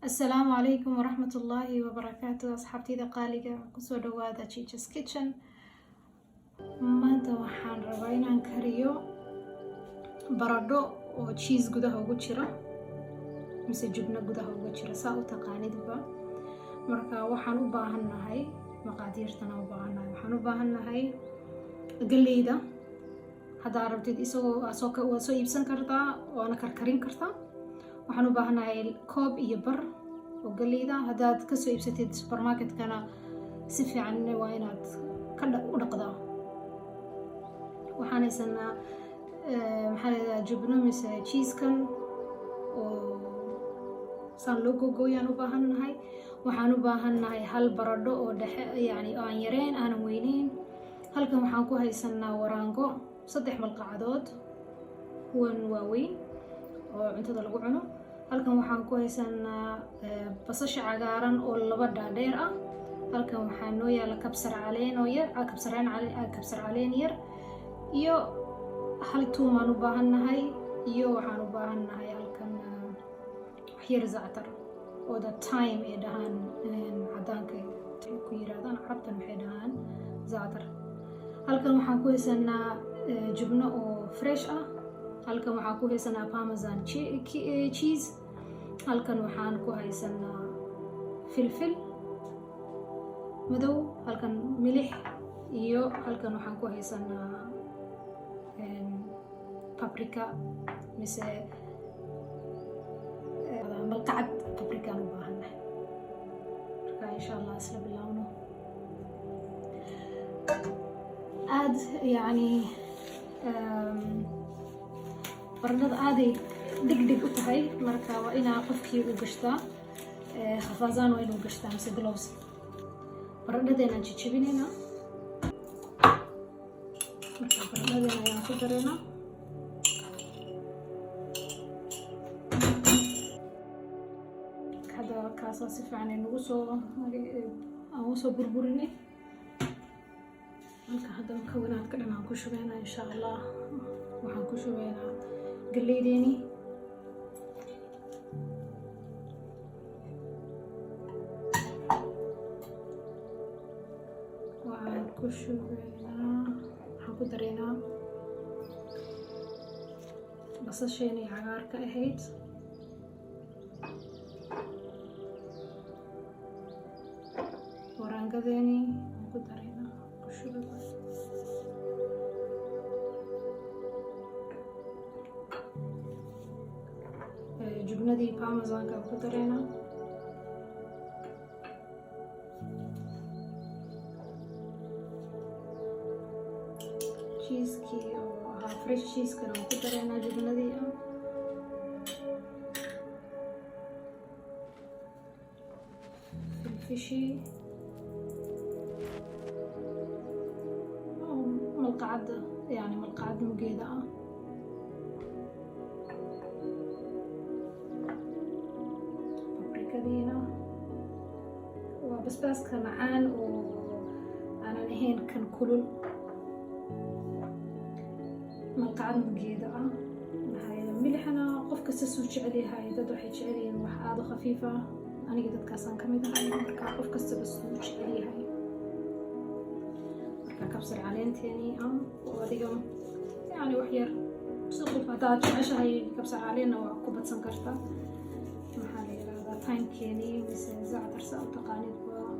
Asalaamu calaykum waraxmatullaahi wabarakaatu. Asxaabtayda qaaliga, kusoo dhawaada Chichas Kitchen. Maanta waxaan rabaa inaan kariyo baradho oo cheese gudaha ugu jira mise jubno gudaha uga jira, saa u taqaanidba. Marka waxaan u baahannahay maqaadiirtana u baahannahay. Waxaan u baahannahay galleyda. Haddaa rabtid isagoo waa soo iibsan kartaa, waana karkarin kartaa. Waxaan u baahannahay koob iyo bar oo galleyda. Haddaad kasoo iibsatid supermarketkana, si fiican waa inaad ka u dhaqdaa. Waxaan haysanaa, maxaa layidhaha, jubno mise cheesekan oo saan loo gogooyaan u baahannahay. Waxaan u baahannahay hal baradho oo dhexe, yani aan yareyn, aanan weyneyn. Halkan waxaan ku haysanaa waraango, 3 malqacadood, kuwan waaweyn oo cuntada lagu cuno. Halkan waxaan ku haysanaa basasha cagaaran oo laba dhaadheer ah. Halkan waxaa noo yaala kabsar caleen oo yar, kabsar caleen yar iyo hal tuumaan u baahannahay. Iyo waxaan u baahannahay halkan waxyar zactar oo the thyme ay dhahaan cadaanka ku yiraahdaan, Carabtan waxay dhahaan zactar. Halkan waxaan ku haysanaa jubno oo fresh ah. Halkan waxaan ku haysanaa Parmesan cheese. Halkan waxaan ku haysanaa filfil madow, halkan milix, iyo halkan waxaan ku haysanaa paprika mise malqacad paprikaan u baahannahay. Marka insha Allah isla bilaawno. Aada yacni baradhada aaday dhegdheg u tahay, marka waa inaa qofkii u gashtaa khafaazaan, waa inuu gashtaa mise gloves. Baradhadeenaan jejebinaynaa. Marka baradhadeena ayaan ku dareynaa. Hadda kaasaa si fiican inagu soo aan usoo burburinay. Marka hadda mukawanaadka dhan aan ku shubeynaa insha Allah. Waxaan ku shubeynaa galeydeeni, waxaan ku shubeynaa, waxaan ku dareynaa basasheeni cagaarka ahayd, waraangadeeni aan ku dareynaa, ku shubay, jubnadii parmesanka aan ku dareynaa, cheesekii oo ahaa fresh cheesekana aan ku dareynaa, jubnadii ah, filfishii malqacadda, yani malqacad mugeeda ah, paprikadiina waa basbaaska macaan oo aanan ahayn kan kulul, malqacad mugeeda ah. Maxaa yeele milixana qof kasta suu jecel yahay. Dad waxay jecel yihiin wax aada u khafiif ah, aniga dadkaasaan ka mid ahay. Marka qof kastaba suu jecel yahay. Marka kabsar caleenteeni ah oo adiga yani wax yar si qof haddaad jeceshahay kabsar caleenna waa ku badsan kartaa. Maxaa la yirahdaa, thymekeeni mise zactar, saa u taqaanid. Waa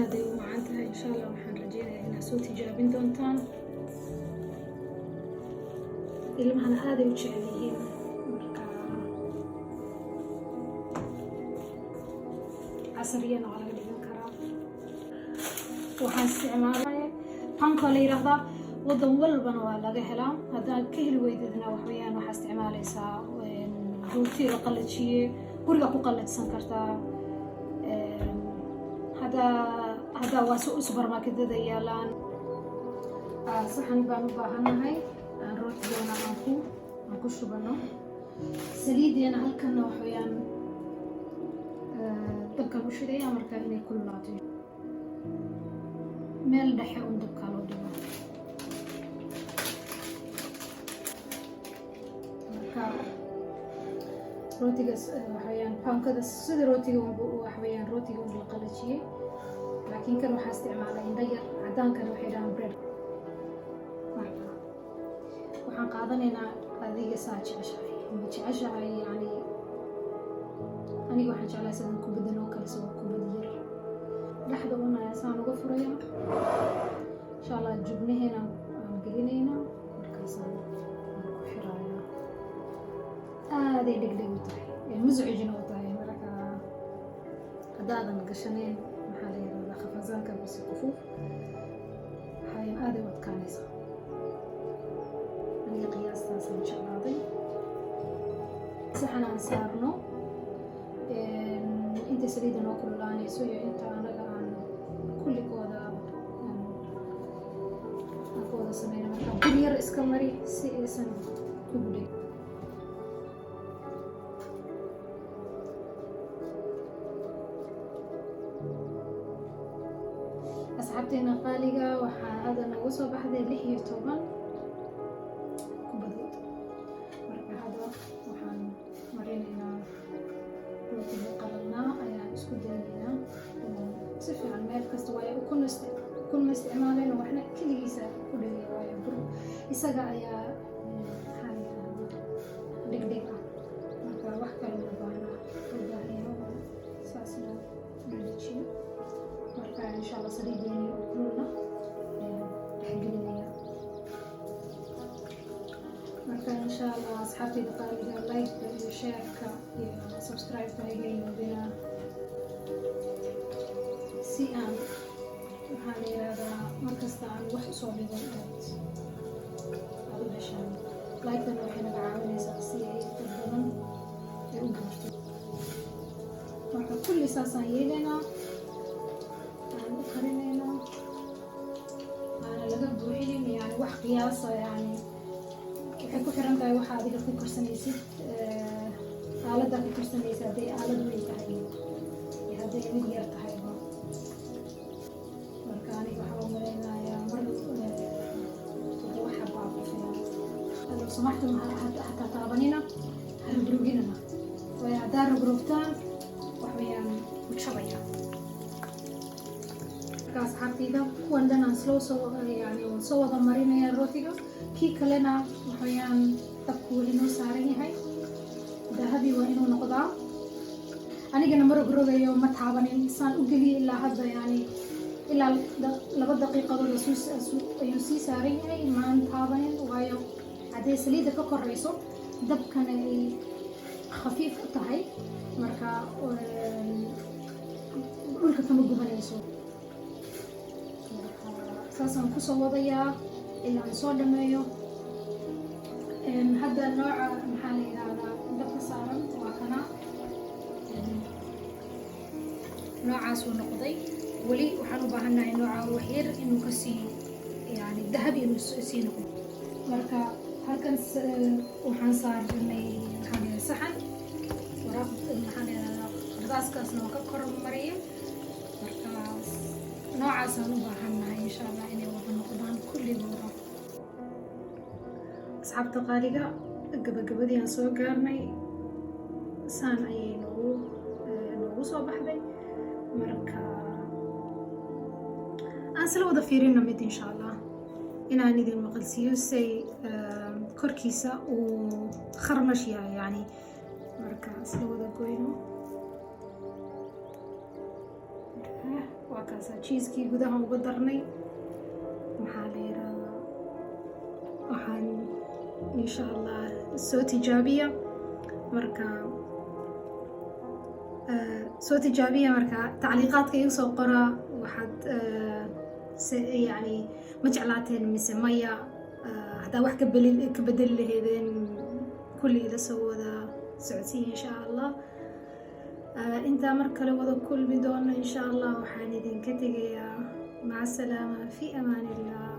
aaday u macaan tahay. Insha Allah waxaan rajeynayaa inaad soo tijaabin doontaan. Ilmahana aaday u jecel yihiin. Marka casariyana waa laga dhigan karaa. Waxaan isticmaalay panko la yiraahdaa, wadan walbana waa laga helaa. Haddaad ka heli weydidna, waxweeyaan waxaa isticmaalaysaa rooti la qalajiyey, guriga ku qalajsan kartaa. Haddaa waa supermarketada yaalaan. Saxan baan u baahannahay aan rootigeena aan ku shubano. Saliideena halkanna waxweeyaan dabkaan u shidaya. Marka inay kululaato, meel dhexe un dabkaa loo dhigo. Marka Rootiga waxaweyaan paankada sida rootiga unbu, waxaweyaan rootiga un la qalajiyey, laakiin kan waxaa isticmaalay indho yar. Cadaankana waxay dhahaan bread. Marka waxaan qaadanaynaa, adiga saa jeceshahay ma jeceshahay. Yani aniga waxaan jeclahay sidan kubaddan oo kale, soo kubad yar dhexda un ayaa saan uga furaya. Insha Allah jubnaheena aan gelinaynaa, markaasaan aan ku xirayaa. Aaday dhegdheg u tahay, muscijina u tahay. Marka haddaadan gashaneen, maxaa la yidhahdaa, khafasaanka mise kufuuf, waxay aaday u adkaanaysaa. Aniga qiyaastaasaan jeclaaday. Saxan aan saarno inta saliidda noo kululaanayso iyo inta anaga aan kulligooda aan ku wada sameyno. Marka bur yar iska mari si aysan kugu dhig. Asxaabteena qaaliga, waxaa hadda noogu soo baxday 16 kubadood. Marka hadda waxaan marinaynaa rootiga qalalnaa ayaan isku daynaynaa inaan si fiican meel kasta, waayo ukun ma isticmaalayno, waxna keligiisa ku dhigay, waayo bur isaga ayaa, maxaa la yidhahdaa, dhegdheg ah. Marka wax kale uma baahna, loo baahan yahay saas loo dejiyo. Marka insha Allah saliideeni oo kululna ayaan dhexgelinaya. Marka insha Allah asxaabtayda qaaliga, like-ka iyo share-ka iyo subscribe-ka iga iloobina, si aan, maxaa la yihahdaa, markasta aan wax usoo dhigo aad u heshaan. Like-tana waxay naga caawinaysaa si ay dad badan ay u gaarto. Marka kulli saasaan yeelaynaa, aan u karinaynaa, aana laga buuxinin. Yani wax qiyaasa, yani waxay ku xiran tahay waxa adiga ku karsanaysid, aaladda ku karsanaysid, hadday aalad weyn tahay iyo hadday mid yar tahayba. Marka aniga waxaa u malaynayaa mar 7 xabaa ku filan. Low samaxtum, hataa taabanina, ha rogroginana, waayo haddaa rogrogtaan wax weeyaan ku jabaya. Marka asxaabtayda, kuwan dhan aan slow soo, yani waan soo wada marinaya rootiga. Kii kalena waxaweyaan dabku weli noo saaran yahay, dahabi waa inuu noqdaa. Anigana ma rogrogayo, ma taabanin, saan u geliyay ilaa hadda, yani ilaa 2 daqiiqadood ayuu sii saaran yahay, maan taabanin, waayo hadday saliidda ka koreyso dabkana ay khafiif u tahay, marka dhulka kama gubanayso. Marka saasaan kusoo wadayaa ilaa aan soo dhameeyo. Hadda nooca, maxaa la yidhaahdaa, dabka saaran waa kana. Noocaasuu noqday. Weli waxaan u baahannahay nooca wax yar inuu kasii, yani dahabi inuu sii noqdo. Marka halkan waxaan saarnay, maxaa la yidhahdaa, saxan waraaq, maxaa la yidhahdaa, qardaaskaasna waa ka kor mariyay. Markaas noocaasaan u baahannahay insha Allah inay wada noqdaan kulligooda. Asxaabta qaaliga, gabagabadii aan soo gaarnay, saan ayay noogu soo baxday. Marka aan isla wada fiirino mid insha Allah inaan idin maqalsiiyo say korkiisa uu kharmash yahay. Yani marka isla wada goyno. Waa kaasaa cheese-kii gudaha uga darnay, maxaa la yidhaahdaa. Waxaan insha Allah soo tijaabiya. Marka soo tijaabiya, marka tacliiqaadka igu soo qora waxaad yani ma jeclaateen mise maya, haddaa wax ka bedeli laheedeen, kulli ila soo wada socodsiiya insha Allah. Intaa mar kale wada kulmi doono insha Allah, waxaan idinka tegayaa maca salaama, fi amaan illah.